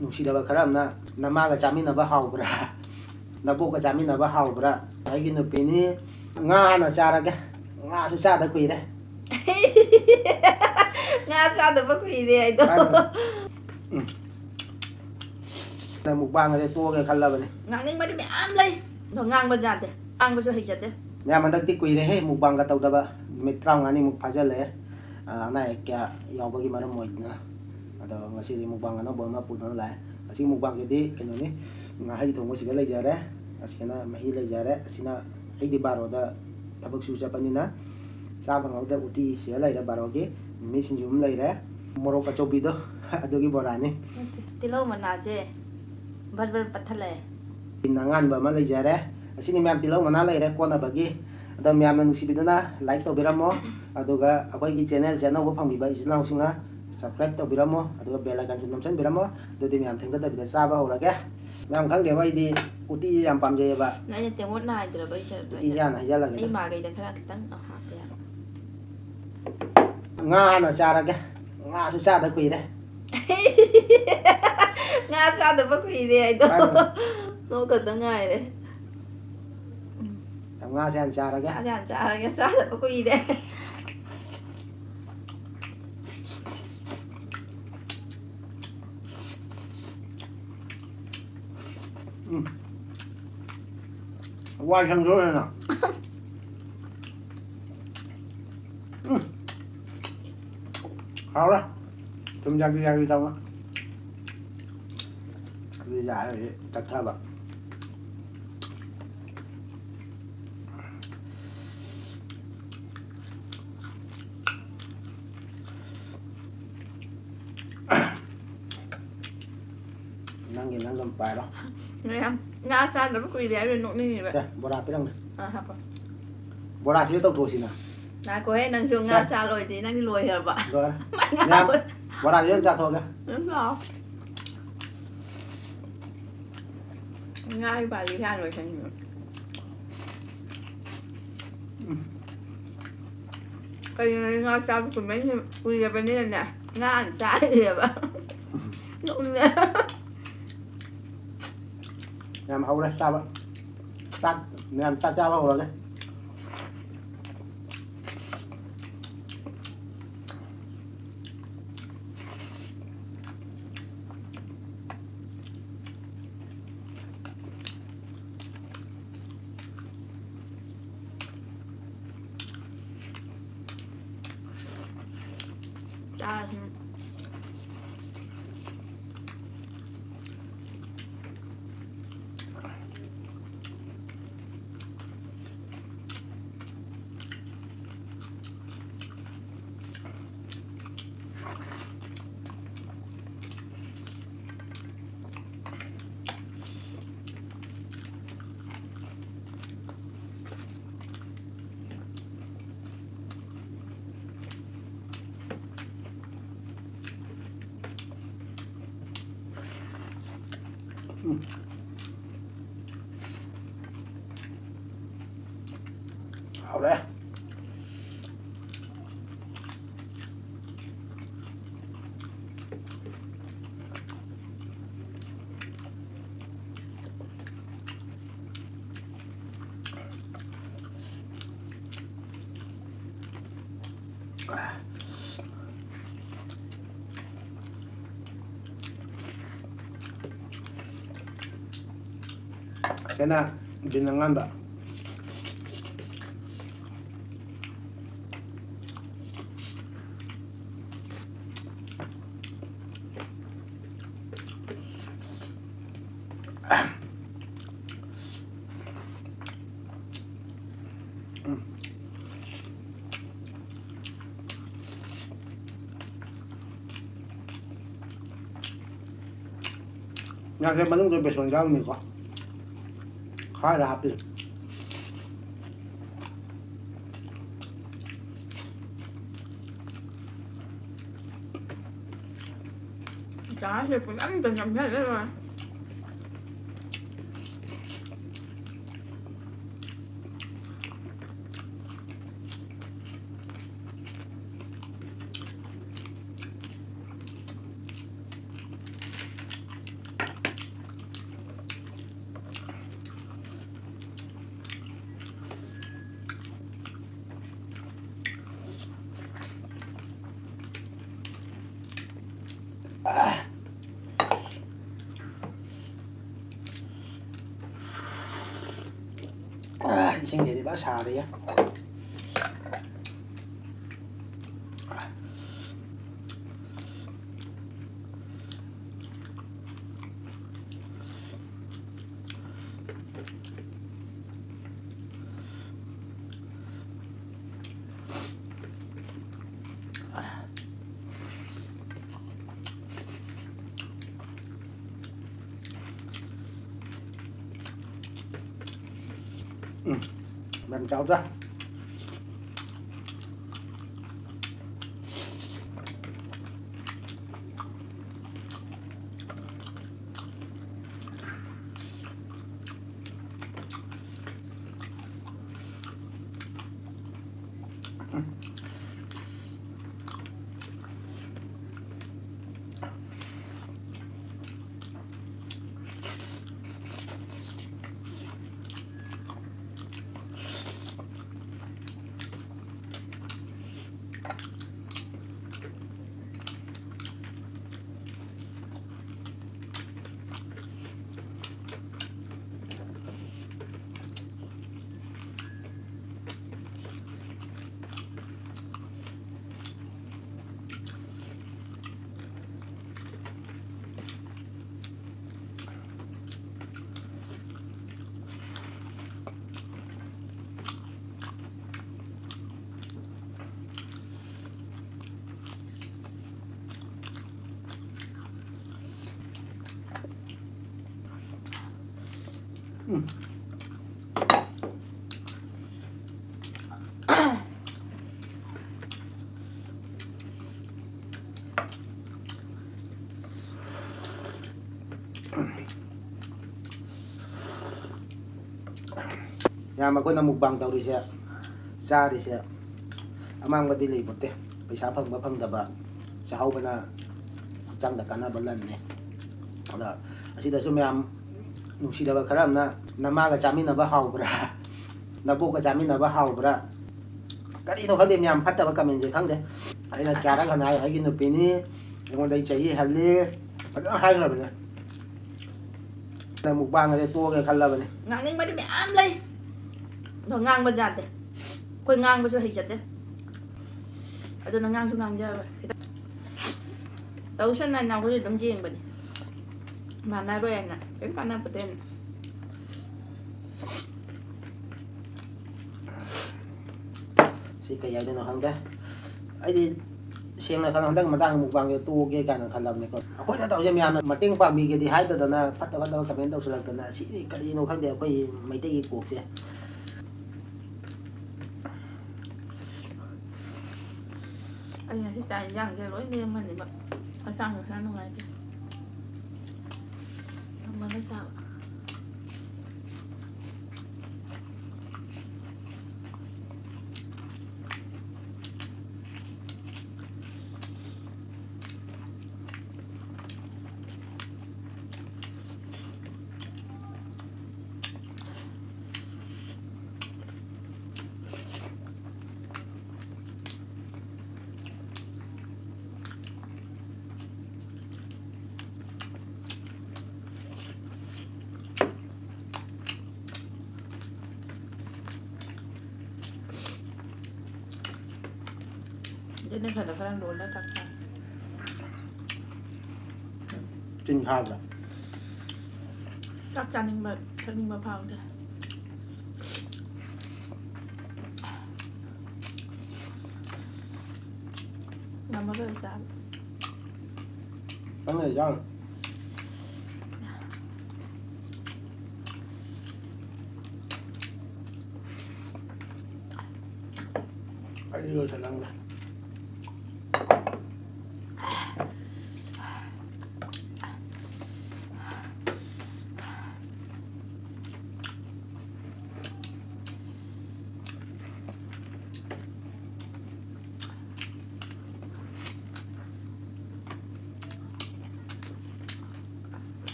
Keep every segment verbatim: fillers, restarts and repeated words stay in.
ꯅꯨꯡꯁꯤꯗꯕ ꯈꯔ ꯑꯃꯅ, "ꯅꯃꯥꯒ ꯆꯥꯃꯤꯟꯅꯕ ꯍꯥꯎꯕ꯭ꯔꯥ? ꯅꯕꯣꯛꯀ ꯆꯥꯃꯤꯟꯅꯕ ꯍꯥꯎꯕ꯭ꯔꯥ?" ꯑꯩꯒꯤ ꯅꯨꯄꯤꯅꯤ꯫ ꯉꯥ ꯍꯥꯟꯅ ꯆꯥꯔꯒꯦ꯫ ꯉꯥꯁꯨ ꯆꯥꯗ ꯀꯨꯏꯔꯦ꯫ ꯉꯥ ꯆꯥꯗꯕ ꯀꯨꯏꯔꯦ ꯍꯥꯏꯗꯣ꯫ ꯃꯥꯅꯦ꯫ ꯎꯝ꯫ ꯅꯪ ꯃꯨꯛꯕꯥꯡ ꯑꯁꯦ ꯇꯣꯛꯑꯒꯦ ꯈꯜꯂꯕꯅꯤ꯫ ꯉꯥꯡꯅꯤꯡꯕꯗꯤ ꯃꯌꯥꯝ ꯂꯩ, ꯑꯗꯣ ꯉꯥꯡꯕ ꯌꯥꯗꯦ, ꯉꯥꯡꯕꯁꯨ ꯍꯩꯖꯗꯦ꯫ ꯃꯌꯥꯝ, ꯍꯟꯗꯛꯇꯤ ꯀꯨꯏꯔꯦꯍꯦ ꯃꯨꯛꯕꯥꯡꯒ ꯇꯧꯗꯕ, ꯅꯨꯃꯤꯠ ꯇꯔꯥꯃꯉꯥꯅꯤꯃꯨꯛ ꯐꯥꯖꯤꯜꯂꯛꯑꯦ꯫ ꯑ, ꯑꯅꯥ ꯑꯌꯦꯛ ꯀꯌꯥ ꯌꯥꯎꯕꯒꯤ ꯃꯔꯝ ꯑꯣꯏꯗꯅ꯫ ꯑꯗꯣ ꯉꯁꯤꯗꯤ ꯃꯨꯛꯕꯥꯡ ꯑꯅꯧꯕ ꯑꯃ ꯄꯨꯗꯨꯅ ꯂꯥꯛꯑꯦ꯫ ꯉꯁꯤ ꯃꯨꯛꯕꯥꯡꯒꯤꯗꯤ ꯀꯩꯅꯣꯅꯤ, ꯉꯥꯍꯩ ꯊꯣꯡꯕꯁꯤꯒ ꯂꯩꯖꯔꯦ, ꯑꯁꯤꯒꯅ ꯃꯍꯤ ꯂꯩꯖꯔꯦ꯫ ꯑꯁꯤꯅ ꯑꯩꯗꯤ ꯕꯥꯔꯣꯗ ꯊꯕꯛ ꯁꯨ ꯆꯠꯄꯅꯤꯅ ꯆꯥ ꯐꯪꯍꯧꯗ꯭ꯔꯦ꯫ ꯎꯇꯤ ꯁꯤꯗ ꯂꯩꯔꯦ ꯕꯥꯔꯣꯒꯤ, ꯃꯤꯃꯤ ꯁꯤꯡꯖꯨ ꯑꯃ ꯂꯩꯔꯦ, ꯃꯣꯔꯣꯛ ꯑꯆꯧꯕꯤꯗꯣ ꯑꯗꯨꯒꯤ ꯕꯣꯔꯥꯅꯤ꯫ ꯅꯠꯇꯦ, ꯇꯤꯜꯍꯧ ꯃꯅꯥꯁꯦ ꯕꯔ ꯕꯔ ꯄꯠꯊꯠꯂꯛꯑꯦ꯫ ꯇꯤꯟ ꯑꯉꯥꯟꯕ ꯑꯃ ꯂꯩꯖꯔꯦ꯫ ꯑꯁꯤꯅꯤ ꯃꯌꯥꯝ, ꯇꯤꯜꯍꯧ ꯃꯅꯥ ꯂꯩꯔꯦ ꯀꯣꯟꯅꯕꯒꯤ꯫ ꯑꯗꯣ ꯃꯌꯥꯝꯅ ꯅꯨꯡꯁꯤꯕꯤꯗꯨꯅ like ꯇꯧꯕꯤꯔꯝꯃꯣ, ꯑꯗꯨꯒ ꯑꯩꯈꯣꯏꯒꯤ channel ꯁꯦ ꯑꯅꯧꯕ ꯐꯪꯕꯤꯕ ꯏꯆꯤꯜ ꯏꯅꯥꯎꯁꯤꯡꯅ subscribe ꯇꯧꯕꯤꯔꯝꯃꯣ, ꯑꯗꯨꯒ bell icon ꯁꯨ ꯅꯝꯁꯤꯟꯕꯤꯔꯝꯃꯣ꯫ ꯑꯗꯨꯗꯤ ꯃꯌꯥꯝ ꯊꯦꯡꯊꯗꯕꯤꯗ ꯆꯥꯕ ꯍꯧꯔꯒꯦ꯫ ꯃꯌꯥꯝ ꯈꯪꯗꯦꯕ, ꯑꯩꯗꯤ ꯎꯇꯤ ꯌꯥꯝ ꯄꯥꯝꯖꯩꯌꯦꯕ꯫ ꯑꯩꯅ ꯇꯦꯡꯉꯣꯠ ꯅꯥꯏꯗ꯭ꯔꯕ ꯑꯩ ꯁꯔꯨꯛꯇꯣ ꯎꯇꯤ ꯑꯩꯅ, ꯌꯥꯅ ꯍꯩꯖꯜꯂꯒꯦ꯫ ꯑꯩ ꯃꯥꯒꯩꯗ ꯈꯔ ꯈꯤꯇꯪ ꯍꯥꯞꯄ ꯌꯥꯕ꯫ ꯉꯥ ꯍꯥꯟꯅ ꯆꯥꯔꯒꯦ꯫ ꯉꯥꯁꯨ ꯆꯥꯗ ꯀꯨꯏꯔꯦ꯫ ꯉꯥ ꯆꯥꯗꯕ ꯀꯨꯏꯔꯦ ꯍꯥꯏꯗꯣ꯫ ꯃꯥꯅꯦ꯫ ꯅꯣꯛꯀꯗ ꯉꯥꯏꯔꯦ꯫ ꯎꯝ꯫ ꯉꯥꯁꯦ ꯍꯥꯟꯅ ꯆꯥꯔꯒꯦ꯫ ꯉꯥꯁꯦ ꯍꯥꯟꯅ ꯆꯥꯔꯒꯦ, ꯆꯥꯗꯕ ꯀꯨꯏꯔꯦ꯫ ꯎꯝ꯫ ꯋꯥꯏ ꯁꯪꯗꯣꯔꯦꯅ꯫ ꯎꯝ꯫ ꯍꯥꯎꯔꯦ꯫ ꯊꯨꯝ ꯌꯥꯛꯂꯤ ꯌꯥꯛꯂꯤ ꯇꯧꯕ꯫ ꯑꯗꯨ ꯌꯥꯔꯦ ꯍꯧꯖꯤꯛ ꯇꯛꯊꯕ꯫ ꯅꯪꯒꯤ ꯅꯪ ꯑꯗꯨꯝ ꯄꯥꯏꯔꯣ꯫ ꯃꯌꯥꯝ ꯉꯥ ꯆꯥꯗꯕ ꯀꯨꯏꯔꯦ ꯍꯥꯏꯕ ꯅꯣꯛꯅꯤꯡꯉꯤꯕ꯫ ꯁꯦ, ꯕꯣꯔꯥ ꯄꯤꯔꯝꯒꯦ꯫ ꯑꯥ, ꯍꯥꯞꯄꯣ꯫ ꯕꯣꯔꯥꯁꯤꯁꯨ ꯇꯧꯊꯣꯛꯁꯤꯅ꯫ ꯉꯥꯏꯈꯣꯍꯦ, ꯅꯪꯁꯨ ꯉꯥ ꯁꯦ꯫ ꯆꯥ ꯂꯣꯏꯗ꯭ꯔꯤ, ꯅꯪꯗꯤ ꯂꯣꯏꯈ꯭ꯔꯕ? ꯂꯣꯏꯔꯦ꯫ ꯃꯌꯥꯝ, ꯕꯣꯔꯥꯁꯤꯁꯨ ꯑꯗꯨꯝ ꯆꯥꯊꯣꯛꯑꯒꯦ꯫ ꯑꯗꯨꯝ ꯂꯥꯛꯑꯣ꯫ ꯉꯥꯒꯤ ꯄꯥꯂꯤ ꯁꯥꯡ ꯂꯣꯏꯁꯟꯈꯤꯕ꯫ ꯀꯩꯅꯣ ꯉꯥ ꯆꯥꯕ ꯀꯨꯏꯃꯟ-, ꯀꯨꯏꯔꯕꯅꯤꯅꯅꯦ, ꯉꯥ ꯍꯥꯟꯅ ꯆꯥꯔꯤꯑꯕ꯫ ꯅꯣꯛꯅꯤꯡꯉꯦ꯫ ꯌꯥꯝ ꯍꯧꯔꯦ ꯆꯥꯕ꯫ ꯆꯥꯛ ꯃꯌꯥꯝ ꯆꯥꯛ ꯆꯥꯕ ꯍꯧꯔꯒꯦ꯫ ꯆꯥꯔꯁꯤ꯫ ꯎꯝ꯫ ꯍꯥꯎꯔꯦ꯫ ꯀꯩꯅꯣ, ꯕꯤꯟ ꯑꯉꯥꯟꯕ꯫ ꯉꯥꯁꯦ ꯃꯅꯨꯡꯗ ꯕꯦꯁꯣꯟ ꯌꯥꯎꯔꯤꯅꯤꯀꯣ꯫ ꯈꯔ ꯍꯥꯞꯄꯤ꯫ ꯆꯥꯁꯦ ꯄꯨꯡꯅꯝꯗ ꯅꯝꯁꯤꯜꯂ ꯂꯣꯏꯔꯦ꯫ ꯏꯁꯤꯡꯁꯤꯗꯤ ꯐꯖꯅ ꯁꯥꯔꯤꯌꯦ꯫ ꯎꯝ, ꯌꯥꯝ ꯆꯥꯎꯗ꯫ ꯎꯝ꯫ ꯌꯥꯝ ꯑꯩꯈꯣꯏꯅ ꯃꯨꯛꯕꯥꯡ ꯇꯧꯔꯤꯁꯦ, ꯆꯥꯔꯤꯁꯦ ꯑꯃꯥꯡꯕꯗꯤ ꯂꯩꯄꯣꯠꯇꯦ꯫ ꯄꯩꯁꯥ ꯐꯪꯕ ꯐꯪꯗꯕ, ꯆꯥꯍꯧꯕꯅ ꯍꯛꯆꯥꯡꯗ ꯀꯥꯟꯅꯕ ꯂꯟꯅꯤ꯫ ꯑꯗ ꯑꯁꯤꯗꯁꯨ ꯃꯌꯥꯝ ꯅꯨꯡꯁꯤꯗꯕ ꯈꯔ ꯑꯃꯅ, "ꯅꯃꯥꯒ ꯆꯥꯃꯤꯟꯅꯕ ꯍꯥꯎꯕ꯭ꯔꯥ? ꯅꯕꯣꯛꯀ ꯆꯥꯃꯤꯟꯅꯕ ꯍꯥꯎꯕ꯭ꯔꯥ?" ꯀꯔꯤꯅꯣ ꯈꯪꯗꯦ, ꯃꯌꯥꯝ ꯐꯠꯇꯕ ꯀꯃꯦꯟꯁꯦ ꯈꯪꯗꯦ꯫ ꯑꯩꯅ ꯀꯌꯥꯔꯛ ꯍꯟꯅ ꯍꯥꯏ, ꯑꯩꯒꯤ ꯅꯨꯄꯤꯅꯤ, ꯑꯩꯉꯣꯟꯗ ꯑꯩ ꯆꯍꯤ ꯍꯜꯂꯤ, ꯐꯖꯅ ꯍꯥꯏꯈ꯭ꯔꯕꯅꯦ꯫ ꯃꯨꯛꯕꯥꯡ ꯑꯁꯦ ꯇꯣꯛꯑꯒꯦ ꯈꯜꯂꯕꯅꯦ꯫ ꯉꯥꯡꯅꯤꯡꯕꯗꯤ ꯃꯌꯥꯝ ꯂꯩ꯫ ꯑꯗꯣ ꯉꯥꯡꯕ ꯌꯥꯗꯦ꯫ ꯑꯩꯈꯣꯏ ꯉꯥꯡꯕꯁꯨ ꯍꯩꯖꯗꯦ꯫ ꯑꯗꯨꯅ ꯉꯥꯡꯁꯨ ꯉꯥꯡꯖꯔꯣꯏ꯫ ꯇꯧꯁꯟ ꯅꯥꯏꯅ ꯑꯩꯈꯣꯏꯁꯨ ꯑꯗꯨꯝ ꯌꯦꯡꯕꯅꯤ꯫ ꯃꯥꯟꯅꯔꯣꯏ ꯍꯥꯏꯅ꯫ ꯀꯔꯤꯝ ꯀꯥꯟꯅꯄꯣꯠꯇꯦꯅ꯫ ꯁꯤ ꯀꯩ ꯍꯥꯏꯗꯣꯏꯅꯣ ꯈꯪꯗꯦ꯫ ꯑꯩꯗꯤ ꯁꯦꯡꯅ ꯈꯜꯂꯣ, ꯍꯟꯗꯛ ꯃꯇꯥꯡ ꯃꯨꯛꯕꯥꯡꯁꯦ ꯇꯣꯛꯑꯒꯦ ꯀꯥꯏꯅ ꯈꯜꯂꯕꯅꯦꯀꯣ꯫ ꯑꯩꯈꯣꯏꯅ ꯇꯧꯔꯤꯁꯦ ꯃꯌꯥꯝꯅ ꯃꯇꯦꯡ ꯄꯥꯡꯕꯤꯒꯦꯗꯤ ꯍꯥꯏꯗꯗꯅ ꯐꯠꯇ ꯐꯠꯇꯕ comment ꯇꯧꯁꯤꯜꯂꯛꯇꯅ ꯁꯤ ꯀꯔꯤꯅꯣ ꯈꯪꯗꯦ ꯑꯩꯈꯣꯏ ꯃꯩꯇꯩꯒꯤ ꯀꯣꯛꯁꯦ꯫ ꯑꯩ ꯉꯁꯤ ꯆꯥꯛ ꯌꯦꯟꯁꯥꯡꯁꯦ ꯂꯣꯏ ꯂꯦꯝꯃꯅꯦꯕ꯫ ꯍꯛꯆꯥꯡꯁꯨ ꯈꯔ ꯅꯨꯡꯉꯥꯏꯇꯦ꯫ ꯊꯝꯃꯒ ꯆꯥꯕ꯫ ꯑꯗꯨꯅ ꯈꯔ ꯈꯔ ꯂꯣꯜꯂ ꯊꯛꯄ꯫ ꯆꯤꯟ ꯈꯥꯕ꯭ꯔꯥ? ꯆꯥꯛ ꯆꯥꯅꯤꯡꯕ ꯊꯛꯅꯤꯡꯕ ꯐꯥꯎꯗꯦ꯫ ꯉꯝꯃꯔꯣꯏ ꯆꯥꯕ꯫ ꯅꯪꯅ ꯌꯥꯎ꯫ ꯑꯩ ꯂꯣꯏꯁꯜꯂꯝꯒꯦ꯫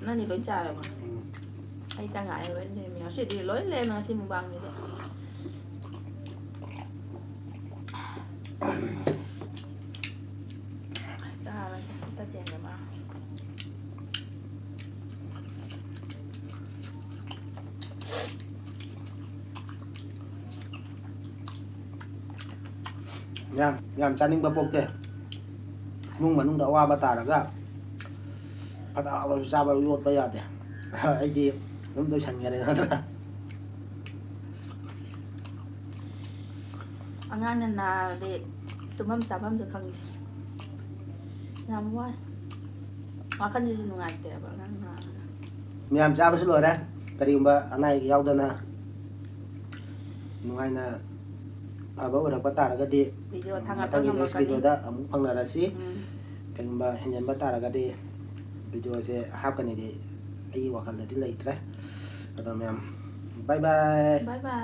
ꯅꯪꯗꯤ ꯂꯣꯏ ꯆꯥꯔꯕꯣ? ꯎꯝ꯫ ꯑꯩ ꯇꯪ ꯉꯥꯏꯔꯦ, ꯂꯣꯏ ꯂꯩꯔꯝꯃꯦ꯫ ꯉꯁꯤꯗꯤ ꯂꯣꯏ ꯂꯩꯔꯝꯃꯦ, ꯉꯁꯤ ꯃꯨꯛꯕꯥꯡꯒꯤꯗꯤ꯫ ꯆꯥꯔꯒꯦ, ꯁꯤ ꯇꯁꯦꯡꯅ ꯃꯥ꯫ ꯌꯥꯝ, ꯌꯥꯝ ꯆꯥꯅꯤꯡꯕ ꯄꯣꯛꯇꯦ꯫ ꯏꯃꯨꯡ ꯃꯅꯨꯡꯗ ꯑꯋꯥꯕ ꯇꯥꯔꯒ ꯐꯅ ꯍꯥꯎꯔꯁꯨ ꯆꯥꯕ ꯌꯣꯠꯄ ꯌꯥꯗꯦ꯫ ꯑꯩꯗꯤ ꯑꯗꯨꯝ ꯂꯣꯏꯁꯟꯈꯔꯦ ꯅꯠꯇ꯭ꯔꯥ? ꯑꯉꯥꯡꯅ ꯅꯥꯔꯗꯤ ꯇꯨꯝꯐꯝ ꯆꯥꯐꯝꯁꯨ ꯈꯪꯗꯦ꯫ ꯌꯥꯝ ꯋꯥꯏ꯫ ꯋꯥꯈꯜꯁꯤꯁꯨ ꯅꯨꯡꯉꯥꯏꯇꯦꯕ ꯑꯉꯥꯡ ꯅꯥꯔꯒ꯫ ꯃꯌꯥꯝ ꯆꯥꯕꯁꯨ ꯂꯣꯏꯔꯦ꯫ ꯀꯔꯤꯒꯨꯝꯕ ꯑꯅꯥ ꯑꯌꯦꯛ ꯌꯥꯎꯗꯅ ꯅꯨꯡꯉꯥꯏꯅ ꯐꯕ ꯑꯣꯏꯔꯛꯄ ꯇꯥꯔꯒꯗꯤ, video ꯊꯥꯒꯠꯄ ꯃꯊꯪꯒꯤ next ꯉꯝꯃꯛꯀꯅꯤ꯫ Videoꯗ ꯑꯃꯨꯛ ꯐꯪꯅꯔꯁꯤ꯫ ꯎꯝ꯫ ꯀꯔꯤꯒꯨꯝꯕ ꯍꯦꯟꯖꯟꯕ ꯇꯥꯔꯒꯗꯤ videoꯁꯦ ꯍꯥꯞꯀꯅꯤꯗꯤ ꯑꯩꯒꯤ ꯋꯥꯈꯜꯗꯗꯤ ꯂꯩꯇ꯭ꯔꯦ꯫ ꯑꯗꯣ ꯃꯌꯥꯝ, bye bye꯫ Bye bye꯫